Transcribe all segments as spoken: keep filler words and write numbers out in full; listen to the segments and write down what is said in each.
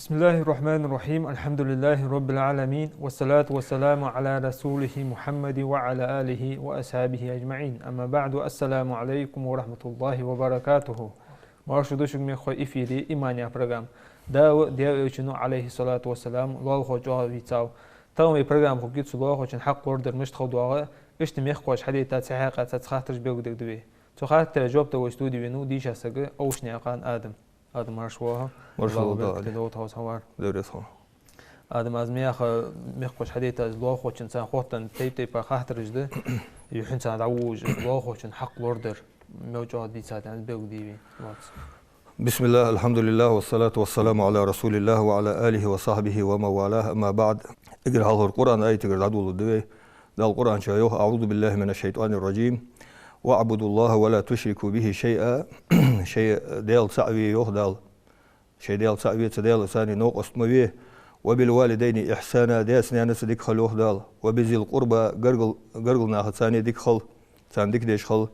بسم الله الرحمن الرحيم. الحمد لله رب العالمين. والصلاة والسلام على رسوله محمد وعلى آله وأصحابه أجمعين. أما بعد. السلام عليكم ورحمة الله وبركاته. Марша да шуга, мехкахой, эфире «Иман» яха программа. Дала, Даьла Элчано, عليه الصلاة والسلام, лоалахо чӀоагӀа вийцав. Тахан вай программа хургья цу лоалахочун хьакъ лорадар мишта хила деза, иштта мехкахоша хьадайта цхьа хьакъехьа цхьацца хаттараш белгалдергда вай. Цу хаттарашта жоп дала вай студе венав дийша саг Овшанаькъан Адам. Адам, марша воагӀалва. Марша воагӀалва, Аллахӏа баркат долда хьо, хьо вар. Даьла раьза хилва. Адам, аз ма яххара, мехкахоша хьадайта из лоалахочун царна хоттаденна тайп-тайпара хаттараш да, юххьанца дӀаволалуш, лоалахочун хьакъ лорадар мел чӀоагӀа дийцад аьнна белгалде вай. Лоацца. بسم الله، الحمد لله، والصلاة والسلام على رسول الله وعلى آله وصحبه ومن والاه، أما بعد. Эггара хьалхара Къуръан аятагара дӀадоладергда вай. Дала Къуръан чу йоах: أعوذ بالله من الشيطان الرجيم. واعبدوا الله ولا تشركوا به شيئا. Шоай Даьла цаӀ ве, йоах Дала. Шоай Даьла цаӀ ве, цу Даьлаца новкъост ма ве. وبالوالدين إحسانا. Даьца-наьнаца дика хила, йоах Дала. وبذي القربى. Гаргара, гаргара нахаца дика хила. Царна дика деш хила.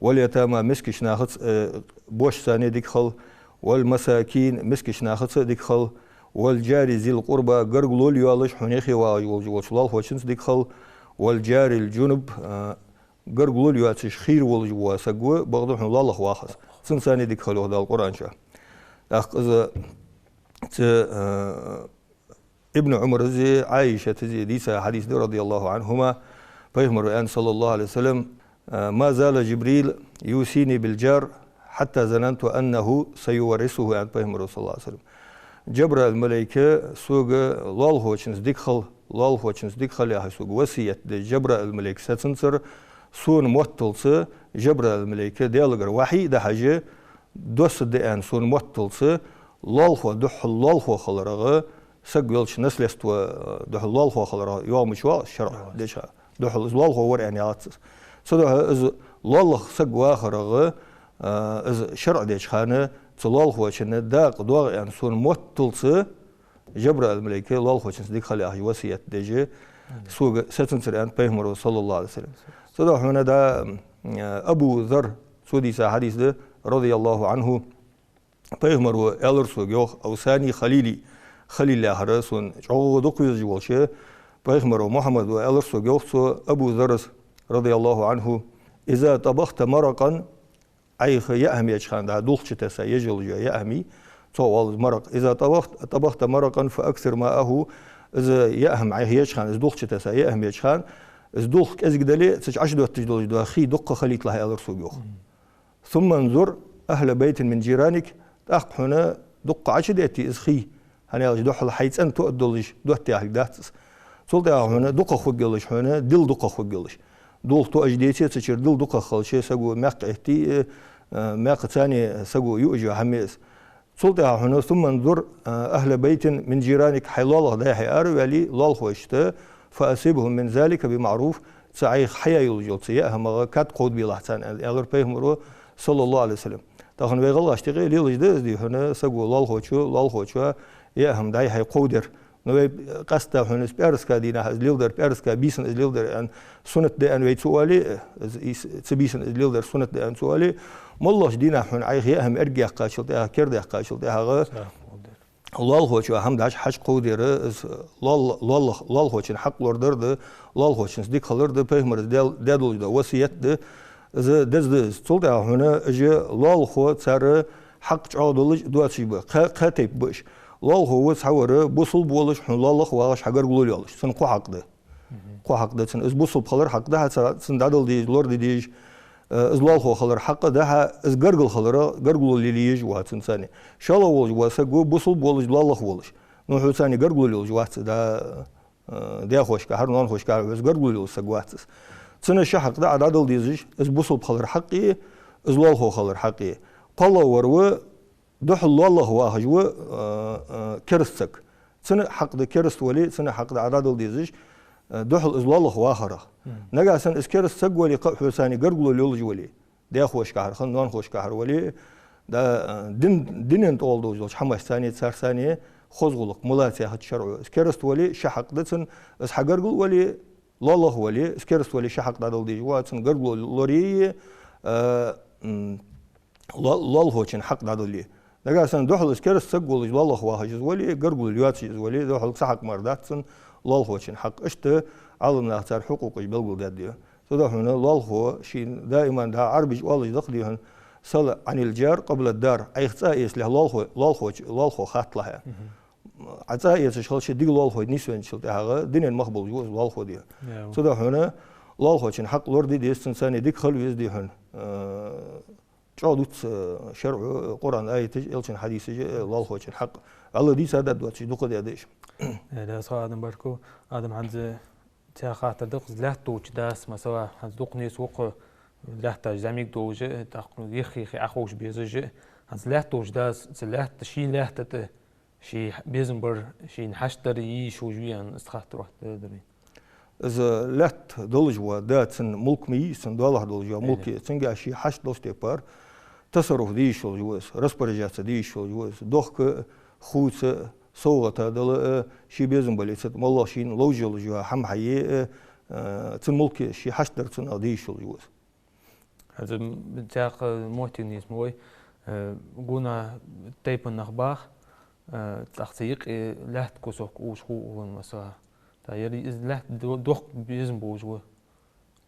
واليتامى. Мискача нахаца, э, бошца дика хила. والمساكين. Мискача нахаца дика хила. والجار ذي القربى. Гаргало йолаш, хьона юхе вагӀаш волча лоалахочунца дика хила. والجار الجنب. Э, гаргало йоацаш хийра волаш вола саг ва, бакъда хьона лоалахо вац из. Цунца дика хила, йоах Дала Къуръан чу. ТӀаккха из цу, э, Ибн Ӏумараз, Ӏайшатаз дийца хьадис да, رضي الله عنهما, пайхамара аьннад, صلى الله عليه وسلم: ما زال جبريل يوصيني بالجار حتى ظننت أنه سيورثه, аьннад пайхамара, صلى الله عليه وسلم. Жабраил малайко сога лоалахочунца дика хила, лоалахочунца дика хила яхаш сога васкет деш, Жабраил малайк сецанзар, сона мотталца Жабраил малайко Даьлагара вахьи а дахьаш, доссаргда аьнна сона мотталца, лоалахо, духхьал лоалахо хиларах, саг велча наследство, э, духхьал лоалахо хиларах йоагӀаш ма вий шарӀо деча. Духхьал из лоалахо вар аьнна яц из. Цудухьа из лоалахо саг вахарах, э, из шарӀо деча хана, цу лоалахочун дакъа доагӀа аьнна сона мотталца, Жабраил малайко лоалахочунца дика хила яхаш васкет деш, сога сецанзар, аьннад пайхамара, صلى الله عليه وسلم. Цудухьа хьона да, э, Абу Зарр, цо дийца хьадис да, رضي الله عنه, пайхамара аьлар сога, йоах: أوصاني خليلي. Халил яхар сона чӀоагӀа дукха везаш волча пайхамара Мухьаммада аьлар сога, йоах цо, Абу Зарраз, رضي الله عنه: إذا طبخت مرقا, Ӏайха яа хӀама еча хана, дӀа дулх чутесса еш йола яа хӀама, цох оал из маракъ. إذا طبخت، طبخت مرقا فأكثر ماءه. Из яа хӀама Ӏайха еча хана, из дулх чутесса яа хӀама еча хана, из дулх кӀезига дале, цу чу Ӏочудотташ долаш дола хий дукха хилийталахь, аьлар сога, йоах. ثم انظر أهل بيت من جيرانك. ТӀаккха хьона дукха Ӏочудетте из хий, хӀана аьлча духхьал хьай цӀен тоъаргдолаш доттадаьхилга дац из. Цул тӀехьагӀа хьона дукхагӀа хургйолаш, хьона дил дукхагӀа хургйолаш. Дулх тоъаш деце, цу чура дил дукхагӀа хилча, саго маькх этте, э, э, маькх цане саго юаш йола хӀама я из. Цул тӀехьагӀа хьона, ثم انظر أهل بيت من جيرانك, хьай лоалахой ара а ваьле, лоалахошта, فأصبهم من ذلك بمعروف, цу Ӏайха хьаяь йолаш йолча цу яа хӀамах кад кховдабелахь царна, аьлар пайхамара, صلى الله عليه وسلم. Тахан вай гӀалгӀашта юкъе лелаш да из, дий хьона, саго лоалахочо, лоалахочоа яа хӀама дӀай-хьай кховдар. Но вай къаьстта хьона из пӀаьраска дийнахьа из леладар, пӀаьраска бийсанна из леладар аьнна суннат да аьнна вай ца оале, из, из, цу бийсанна из леладар суннат да аьнна ца оале, моллагӀча дийнахьа хьона Ӏайха яа хӀама эргаяьккхачул тӀехьагӀа, кердадаьккхачул тӀехьагӀа, лоалахочоа хӀама дӀа-хьа хьакховдар, из лоал-, лоалах-, лоалахочун хьакъ лорадар да, лоалахочунца дика хилар да, пайхамара даь-, даь долаш дола васкет да, из деза да из. Цул тӀехьагӀа хьона уж лоалахой, цар хьакъ чӀоагӀа долаш доацаш ба, кхо, кхо тайпа ба уж. Лоалахо ва цхьавар бусалба волаш, хьона лоалахо вагӀаш, хьа гаргало йолаш, цун кхо хьакъ да. Кхо хьакъ да цун. Из бусалба хилара хьакъ да хьа, цун дӀадала дезаш, лораде дезаш, э, из лоалахо хилара хьакъ да хьа, из гаргара хилара, гаргало лелае езаш ва хьо цунцара. ШоллагӀа волаш вола саг ва бусалба волаш, лоалахо волаш, но хьоцара гаргало йолаш вац из, да, э, даьхошка, хьа ноанахошка, хьа из гаргало йолаш саг вац из. Цун ши хьакъ да Ӏа дӀадала дезаш, из бусалба хилара хьакъ а, из лоалахо хилара хьакъ а. КхоалагӀвар ва духхьал лоалахо вагӀаш ва, э, э, кераста саг. Цун хьакъ да кераста вале, цун хьакъ да Ӏа дӀадала дезаш, э, духхьал из лоалахо вахарах. Нагахьа санна из кераста саг вале, кхы а хьоцара гаргало йолаш вале, Даьхошкахьара хинна, ноанахошкахьара вале, да, дин, динан тӀагӀолла долаш долча хӀамашца, царца хоза гӀулакх ма лаца яхац шарӀо. Из кераста вале, ший хьакъ да цун, из хьа гаргало вале, лоалахо вале, из кераста вале, ший хьакъ дӀадала дезаш ва, цун гаргало лорае, а, м, ло-, лоалахочун хьакъ дӀадале. Нагахьа санна духьала из кераста саг волаш, лоалахо вахаш из вале, гаргало лоацаш из вале, духьала цхьа хьакъ мара дац цун, лоалахочун хьакъ. Иштта Ӏаламнаха цар хьукъукъаш белгалдаьд. Цудухьа лоалахо шийна даиман да Ӏарбаша оалаш да-кх, дий хьона: «سل عن الجار قبل الدار». Ӏайха цӀа эцалехь лоалахо, лоалахочо, лоалахо хатталахь. Ӏа цӀа эцаш хилча дика лоалахо нийсвенначул тӀехьагӀа динан мах болаш ва из лоалахо, дий хьона. Цудухьа лоалахочун хьакъ лораде деза, цунца дика хила веза, дий хьона. Э, чӀоагӀа дувц, э, шарӀо, э, Къуръан аяташа, элчан хьадисаша, э, лоалахочун хьакъ. Алла дийца дад доацаш дукха да деш. Э, да, со Адам барку, Адам хӀанз цхьа хаттар да-кх, из лаьтта долча дас, масала, хӀанз дукха нийса ва-кх, лаьтташ зӀамига долаш, тӀаккха йиххе-йиххе Ӏоховша безаш. ХӀанз лаьтта долча дас, цу лаьтта, ший лаьтта тӀа ший безам бар, шийна хьашт дар йиш йолаш вий аьнна, из хаттар оттадаьд вайна. Из лаьтта долаш вола да, цун мулк ма йий из, цун доалахьа долаш йола мулк я из. Цунга ший хьашт долча тайпара тасарруф де йиш йолаш ва из, распоряжаться де йиш йолаш ва из. Дохка, хувца, совгӀата дала, э, ший безам бале, цу тӀа моллагӀа шийна ловш йолаш йола хӀама хьае, э, э, цун мулк я из, ший хьашт дар цунах де йиш йолаш ва из. ХӀанз м-, цхьаькха моттиг нийса ма вий, э, гонахьа тайпан нах бах, э, тӀаккха цу юкъе лаьтта кусок увш хул, масала. ТӀаккха ер из лаьтта до-, дохка безам болаш ва.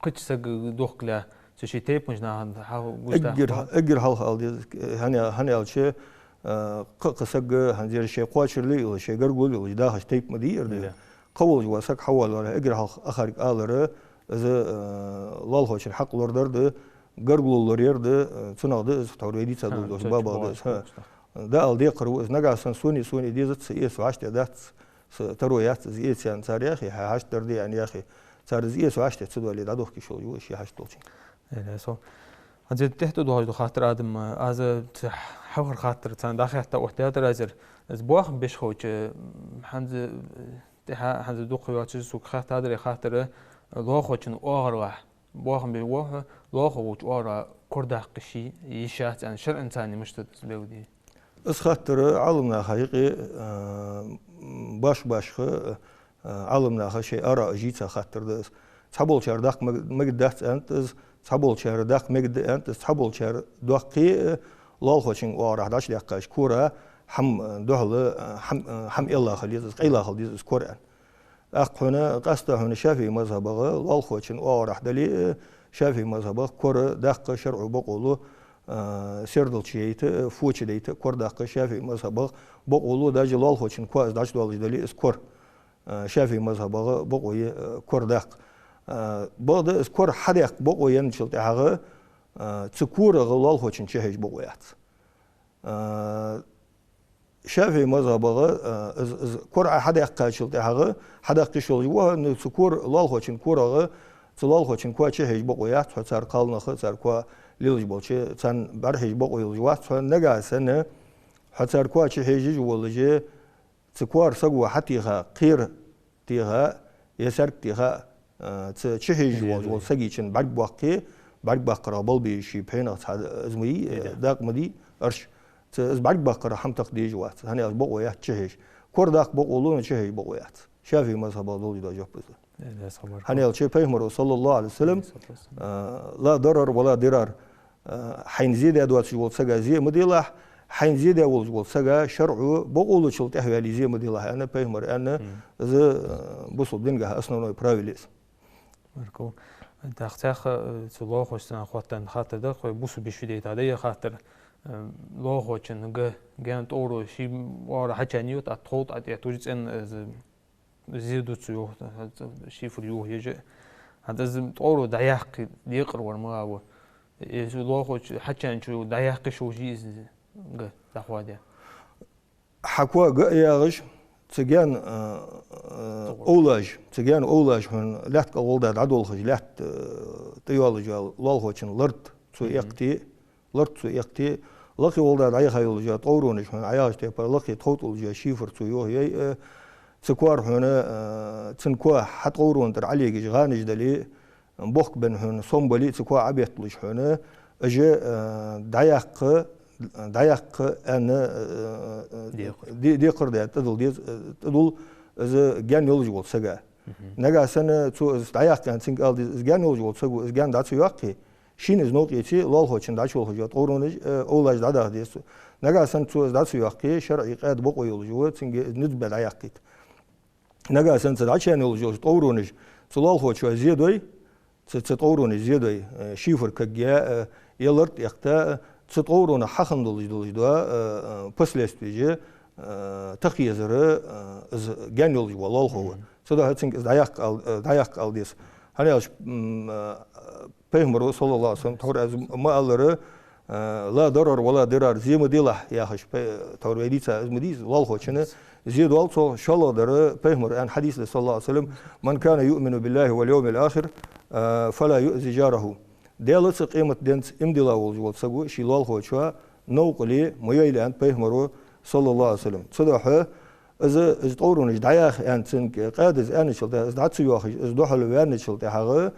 Кхыча сага дохкале, цу ший тайпанча наха хьагуш дац. Эггара, эггара хьалха ала деза, хӀана, хӀана аьлча, э, кхы-кхы саг, хӀанз ер шоай кхоачара ле а йолаш, шоай гаргало ле а йолаш, дахаш тайпа ма дий ер да. Кхы волаш вола саг хьавоалавалехь, эггара хьалха ахарг алар, из, э, лоалахочун хьакъ лорадар да, гаргало лораяр да, э, цунах да из, тхьовра вай дийца долаш долча бабах да из. ХӀа. ДӀаала декхар ва из, нагахьа санна сона, сона дезац, са эца вӀаштӀехьа дац, са таро яц из эца аьнна цар яхе, хьа хьашт дар де аьнна яхе, цар из эца вӀаштӀехьа ца доале, дӀадохка йиш йолаш ва из ший хьашт долчунга. Э, со. ХӀанз ер тӀехьа тӀадоагӀаш дола хаттар, Адам, аз цу хьалхара хаттар царна дӀахаьтта оттадаьдар аз ер. Аз боахам беш хилча, хӀанз, э, тӀехьа, хӀанз дукха йоацаш сога хаьттадар ер хаттар, лоалахочун оагӀорахьа боахам бе вохьа, лоалахо волча оагӀорахьа корадаккха йиш йий, йиш яц аьнна, шарӀаца мишта да из белгалде? Из хаттар Ӏаламнаха юкъе, а, баш-башха, а, Ӏаламнаха шоай араъаш йийца хаттар да из. Цхьаболчар даккха мег-, мегаргдац аьннад из, цхьаболчар даккха мегаргда аьннад из, цхьаболчар доаккхе, а, лоалахочун оагӀорахьа дӀачудаьккхача кора хӀама, а, духьала, а, хӀама, а, хӀама элла хила еза из, къайла хила деза из кора аьнна. ТӀаккха хьона, къаьстта хьона ШафиӀий мазхӀабагӀа лоалахочун оагӀорахьа дале а, ШафиӀий мазхӀабагӀа кора даккха шарӀо бокъо лу, а, сердал чуйайта а, фо чудайта а кора даккха ШафиӀий мазхӀабагӀа бокъо лу, даже лоалахочун коа из дӀачудоалаш дале а из кора, а, ШафиӀий мазхӀабагӀа бокъо я, а, кора даккха. А, бакъда из кора хьадаьккха бокъо яьнначул тӀехьагӀа, а, цу корагӀа лоалахочун чухьежа бокъо яц. А, ШафиӀий мазхӀабагӀа, а, из, из кора Ӏа хьадаьккхачул тӀехьагӀа, хьадаккха йиш йолаш ва хьо, ну, цу кора, лоалахочун корагӀа, цу лоалахочун коа чухьежа бокъо яц хьо, цар кхалнах, цар коа лелаш болча, царна бӀарахьежа бокъо йолаш вац хьо, нагахьа санна хьо цар коа чухьежаш волаш, цу коара саго хьатеха, кхера теха, е саьрг теха, а, цу чухьежаш волча, волча сагичун бӀарг боаккхе, бӀарг баккхарах бала бе йиш я, пхьенах цхьа из ма йий, дакъа ма дий, арш. Цу из бӀарг баккхарах хӀама такха дезаш вац, хӀана аьлча бокъо яц чухьежа. Кора даккха бокъо лу, но чухьежа бокъо яц. ШафиӀий мазхӀабагӀа долаш дола жоп из да. Э, да, из хабар. ХӀана аьлча Пайхамаро, صلى الله عليه وسلم, а, «لا ضرر ولا ضرار». А, хьайна зе даь доацаш волча сага зе ма делахь, хьайна зе даь волаш волча сага шарӀо бокъо лучул тӀехьаваьле зе ма делахь, аьнна Пайхамара аьнна, из, а, бусалба дингахьа основной правило я из. Марко, тӀаккха цхьаькха, э, цу лоалахошца хоттаденна хаттар да, кхы бусалба йиша вий дайта да ер хаттар, э, лоалахочун га, гаьна тӀовра ший оагӀорахьа хьачаенна йоах, тӀаккха тхов тӀа тӀа тужа цӀена, э, зе ду цо йоах, шифер йоах ежа. ХӀанз из тӀовра дӀаяккха декхар вар ма ва. Из лоалахочо хьачаенначо дӀаяккха йиш йолаш йий из га дӀахоадаь? Хьа коа га а ягӀаш, цу гаьна, а, а, овлаж, цу гаьна овлаж хьона лаьтта кӀал гӀолла дӀадолхаш, лаьтта, а, тӀайоалаш йола лоалахочун лард цо эккхате, лард цо эккхате, лакхе гӀолла дӀаяха йолаш йола тӀовронаш хьона Ӏаяхача тайпара лакхе тхов тӀа уллаш йола шифер цо йохаяй, э, цу коара хьона, э, цун коа хьа тӀоврона тӀара Ӏалегаш гӀанаш дале, бохк бенна хьона сом бале а, цу коа Ӏабетталуш хьона, Уж, э, дӀаяккха, дӀаяккха аьнна, э, э, э, Декхар. де-, декхар да, тӀадилла деза, э, тӀадилла из гаьна йолаш вола саг. Нагахьа санна цо из дӀаяккха аьнна цунга ала деза, из гаьна йолаш вола саго из гаьна дӀа ца йоаккхе, шийна из новкъа эце, лоалахочунна дӀачувалхаш йола ткъовронаш, э, овлаш дӀадахьа деза цо. Нагахьа санна цо из дӀа ца йоаккхе, шарӀи къаьда бокъо йолаш ва, цунга из низ бе дӀаяккхийта. Нагахьа санна цу дӀачуваьнна йолаш йолча ткъовронаш цу лоалахочоа зе дой, цу, цу ткъовронаш зе дой, э, шифр кагге, э, е лартӀа эккхийта, э, цу ткъовронах хьахинна долаш, долаш дола, э, э, последствеш, э, тахезар, э, из гаьна йолаш вола лоалахо ва. Цудухьа цунга из дӀаяккха ала, э, дӀаяккха ала деза. ХӀана аьлча, м, э, Пайхамаро, саллаллахӀу Ӏалайхи ва саллам, тхьовра из ма аллара, э, «لا ضرر ولا ضرار», зе ма делахь, яхаш, пай-, тхьовра вай дийца из ма дий из, лоалахочунна зе доал цо, шоллагӀдар, Пайхамара аьнна хьадис да, саллаллахӀу Ӏалайхи ва саллам: «من كان يؤمن بالله واليوم الآخر، э, فلا يؤذ جاره». Даьлаца, къематденца иман дилла волаш вола саго ший лоалахочоа новкъа ле ма йойла, аьннад Пайхамаро, саллаллахӀу Ӏалайхи ва саллам. Цудухьа из, из ткъовронаш дӀаяха аьнна цунга къаьда из аьнначул тӀехьа, из дӀа ца йоахаш, из духьал ваьнначул тӀехьагӀа,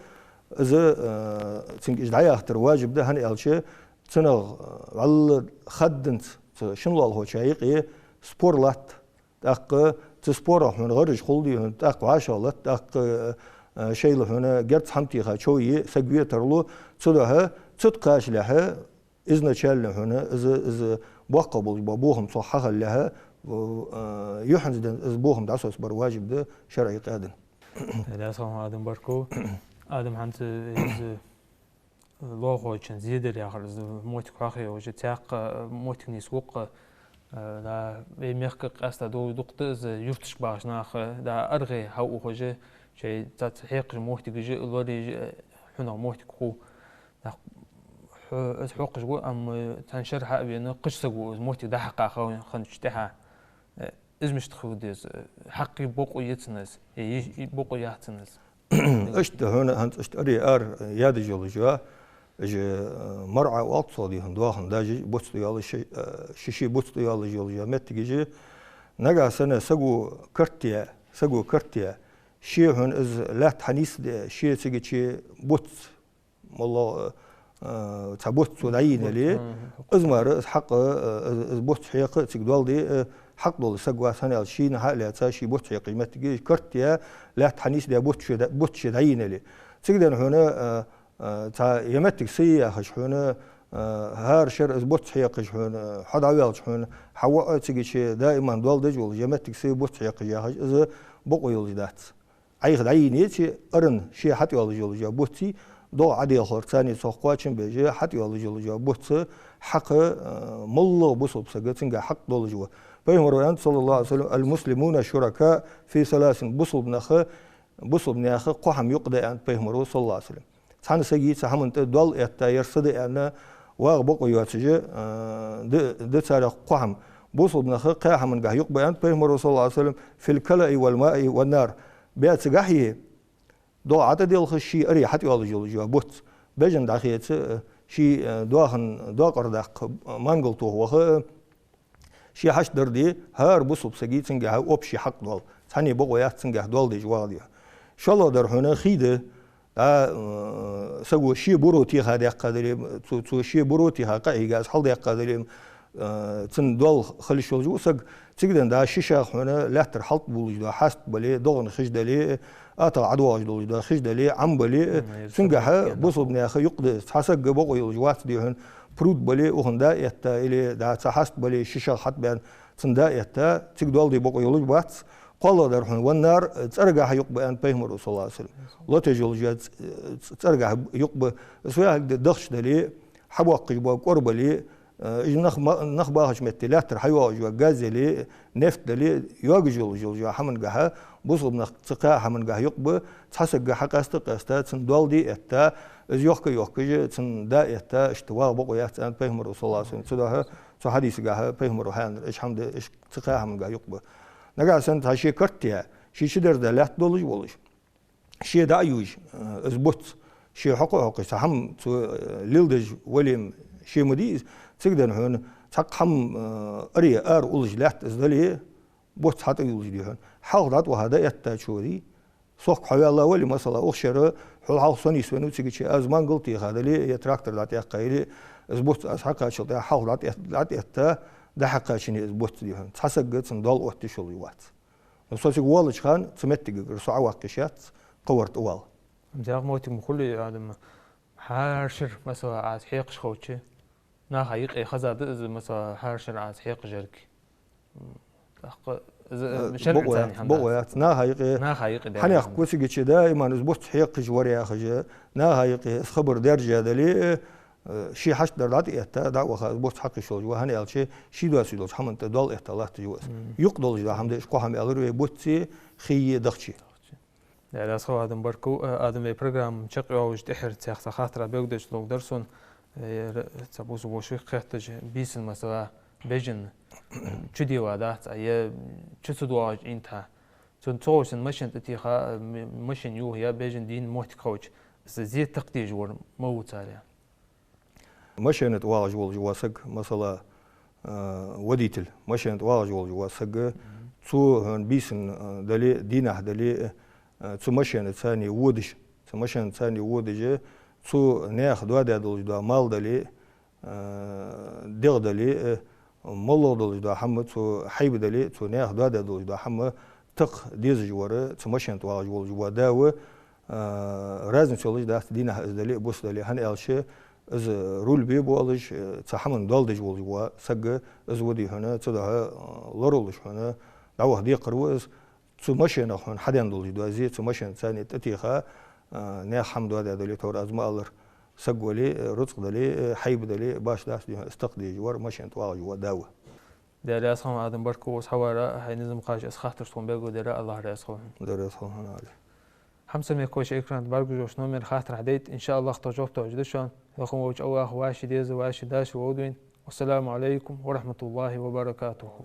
из, э, цунга уж дӀаяхийтар важиб да, хӀана аьлча, цунах, э, вӀалла хадданца цу шин лоалахочоа юкъе спор латт. ТӀаккха цу спорах хьона гӀараш хул, дий хьона, тӀаккха вӀашагӀлатт, тӀаккха, э, шоайла хьона герз хӀама теха чов е саг ве тарлу. Цудухьа цу тӀа кхачалехьа, изначально хьона из, из боккхагӀа болаш бола бохам цох хьахиллалехьа, э, юххьанца денз из бохам дӀасоцабар важиб да шарӀи къаьдана. Дас хьона, Адам, баркал. Адам, хӀанз из лоалахочунна зе дар яхар, из моттиг хьоахайой, уже цхьаькха моттиг нийсву-кх, э, да, вай мехка къаьстта долаш дукха да из юрташка бахаш нах, да, аргӀий хьаухаш, шоай цхьацца хьекхаш моттигаш лораеш, э, хьунагӀа моттиг хул. ТӀаккха хьо из хьокхаш ва, амма цхьан шера хьа а вена, кхыча саго из моттиг дӀахьакха ха-, хинначул тӀехьагӀа, э, из мишта хила деза, хьакхе бокъо я цунна из, э, е, е бокъо яц цунна из. Иштта хьона хӀанз иштта аре ара ядаш йолаш я, уж, э, марӀа оал цох, дий хьона, доахан дажаш, буц тӀа йоаллаш, э, ши-ши буц тӀа йоаллаш йолаш я моттигаш. Нагахьа санна саго карт яь, саго карт яь, ше хьона из лаьтта хьанийсде, ше цига чу буц, моллагӀа, э, цхьа буц цо дӀайийна яле, из мара из хьакъ, э, из, из буц хьекха цига доал де, э, хьакъ долаш саг вац, хӀана аьлча шийна хьа а лаьца, ше буц хьекхаш моттиге карт яь, лаьтта хьанийсде буц ше дӀа-, буц ше дӀайийна яле. Цига денз хьона, э, э, цхьа е моттиг са я яхаш хьона, э, хӀара шера из буц хьекхаш хьона, хьо дӀаваьлча хьона, хьа воӀ цига чу даиман доал деш волаш, е моттиг са я буц хьекхаш яхаш, из бокъо йолаш дац. Ӏайха дӀайийна еце, аран ше хьатӀайоаллаш йолаш я буцций, догӀа Ӏаделхар царна цох кхоачам беш, хьатӀайоаллаш йолаш я буц хьакха, э, моллагӀа бусалба сага цунга хьакъ долаш ва. Пайхамаро аьннад, саллаллахӀу Ӏалайхи ва саллам: «المسلمون شركاء في ثلاث». Бусалба наха, бусалба наьха кхо хӀама юкъ да, аьннад Пайхамаро, саллаллахӀу Ӏалайхи ва саллам. Цхьан сага цхьан хӀаман тӀа доал этта, ер са да аьнна, вагӀа бокъо йоацаш, э, д-, да царех кхо хӀама. Бусалба наха кхаь хӀамангахьа юкъ ба, аьннад Пайхамаро, саллаллахӀу Ӏалайхи ва саллам: «في الكلأ والماء والنار». БӀаь цигахьа е, догӀа ӀатӀадилха, ше аре хьатӀайоаллаш йолаш я буц. Бежан дӀахеца, э, ше, э, доахан доакъар даккха, э, мангал тоха ваха, э, ше хьашт дар де, хӀара бусалба сага цунгахьа общий хьакъ доал. Цхьанне бокъо яц цунгахьа доал деш вагӀа, дий хьона. ШоллагӀдар хьона хий да, а, э, саго ше буро теха даьккха дале, цо, цо ше буро теха къахьийга из хьалдаьккха дале, э, цун доал хила йиш йолаш ва саг. Цига денз да шишагӀа хьона лаьттара хьалтӀа булаш дола хьаст бале, догӀан хиш дале, атагӀа ӀодоагӀаш долаш дола хиш дале, Ӏам бале, цунгахьа бусалба наьха юкъ да из. Цхьа сага бокъо йолаш вац, дий хьона, пруд бале, укхан да этта, или да цхьа хьаст бале, шишагӀа хьатӀабаьнна, цун да этта, цига доал де бокъо йолаш бац. КхоалагӀдар хьона «والنار», цӀергахьа юкъ ба, аьннад Пайхамаро, саллаллахӀу Ӏалайхи ва саллам. Лотаеш йолаш я ц-, ц-, цӀергахьа юкъ ба. Из вай хьалха дагӀаш дале, хьабоаккхаш бола кӀор бале, э, уж нах ма-, нах бахача метте лаьттара хьайоагӀаш йола газ яле, нефть дале, йоагаш йолаш йола хӀамангахьа, бусалба нах цу кхаь хӀамангахьа юкъ ба, цхьа сага хьакъаьста-къаьста, цун доал де этта, из йохка-йохкаш, цун да этта, иштта вагӀа бокъо яц, аьннад Пайхамаро, саллаллахӀу Ӏалайхи ва саллам. Цудухьа цу хьадисагахьа Пайхамаро хьааьннар, уж хӀама да, уж цу кхаь хӀамангахьа юкъ ба. Нагахьа санна цхьа ше карт яь, ше чу дерзадаь лаьтта долаш волаш, ше дӀа а юаш, э, из буц, ше хьокха а хьокхаш, цхьа хӀама цо, э, леладеш вале-м, ше ма дий из. Цига денз хьона цхьаккха хӀама, э, аре ара уллаш лаьтта из дале, буц хьатӀаюллаш, дий хьона. Хьалха дӀатӀаваха да эттачо, дий, Сохк хьо ваьлла вале, масала, укх шера хьол хьалха со нийсвеннав цига чу, аз мангал теха дале, е трактор дӀатӀаьккха, или из буц аз хьакхаччалца хьалха дӀатӀаэт-, дӀатӀаэтта, дӀахьакхаччалца из буц, дий хьона, цхьа саг цунна доал отташ йолаш вац. Ну, со цига воаллача хана цу меттигагара со Ӏоваккха йиш яц, кхы вар тӀавала. Дяхма оттиг ма хулий, Адам. ХӀара шера, масала, аз хьекхаш хилча, наха юкъе хеза да из, масала, хӀара шера аз хьекхаш ярг. ТӀаккха из, э, шарӀаца бокъо яц, хӀама бокъо дац. Яц. Наха юкъе, наха юкъе даьр. Хьанех куцигичи даиман из буц хьекхаш вар яхаш, наха юкъе из хабар даьржа дале, э, ший хьашт дар дӀатӀаэтта, дӀа а ваха, из буц хьакхаш йолаш ва, хӀана аьлча, ший доацаш долча хӀаман тӀа доал этта латташ ва из. Мгм. Юкъ долаш да хӀама да, ишкъо хӀама аьлар вай, буцци, хие, дахчи. Даьла раьза хилва, Адам, баркал. Э, Адам, вай программа чакхйоалаш тӀехьара цхьа хаттара бегдача лугдар сона, э, р-, цхьа бусалба воша кхетташ, бийсан, масала, бежан чу дела дац, а е чу ца доагӀаш интха. Цун цогӀусан машен тӀа теха, м-, машен юха е бежан дийна моттиг хилча, из зе такха дезаш вар ма ву царех. Машена тӀа вагӀаш волаш ва саг, масала, э, водитель, машена тӀа вагӀаш волаш ва саг, цо хьона бийсан, э, дале, дийнахьа дале, э, цу машенаца водаш, цу машенаца водаш, цу наьха доадаь долаш дола мал дале, э, дегӀ дале, э, моллагӀа долаш дола хӀама, цу хьайба дале, цу наьха доадаь долаш дола хӀама такха дезаш вар цу машена тӀа вагӀаш волаш ва да ва, э, разница йолаш дац, дийнахьа из дале, бус дале, хӀана аьлча, из руль бе болаш, э, цу хӀаман доал деш волаш ва саг, из ва, дий хьона, цудухьа, э, лоралуш хьона дӀаваха декхар ва из. Цу машенах хьона хьадена долаш дола зе, цу машенаца тӀатеха, э, наьха хӀама доадаь дале, тхьовра аз ма аллара, саг вале, э, рузкъа дале, э, хьайба дале, башха дац, дий хьона, из такха дезаш вар машена тӀа вагӀаш ва да ва. Даьла раьза хилва, Адам, баркал укхаза хьавара, хьай низам кхача, из хаттараш тхона бегу дера, АллахӀ раьза хилва хьона. Даьла раьза хилва хьона, Али. Хьамсара мехкахой, шоай экрана тӀа бӀаргагуш йолча номера хаттар хьадайта, иншааллахӀ, тхо жоп тоалуш да шоана. Йоккха волча АллахӀа вӀаши деза, вӀаши даши вовдвин. Вассаламу Ӏалайкум ва рахьматуллахӀи ва баракатухӀ.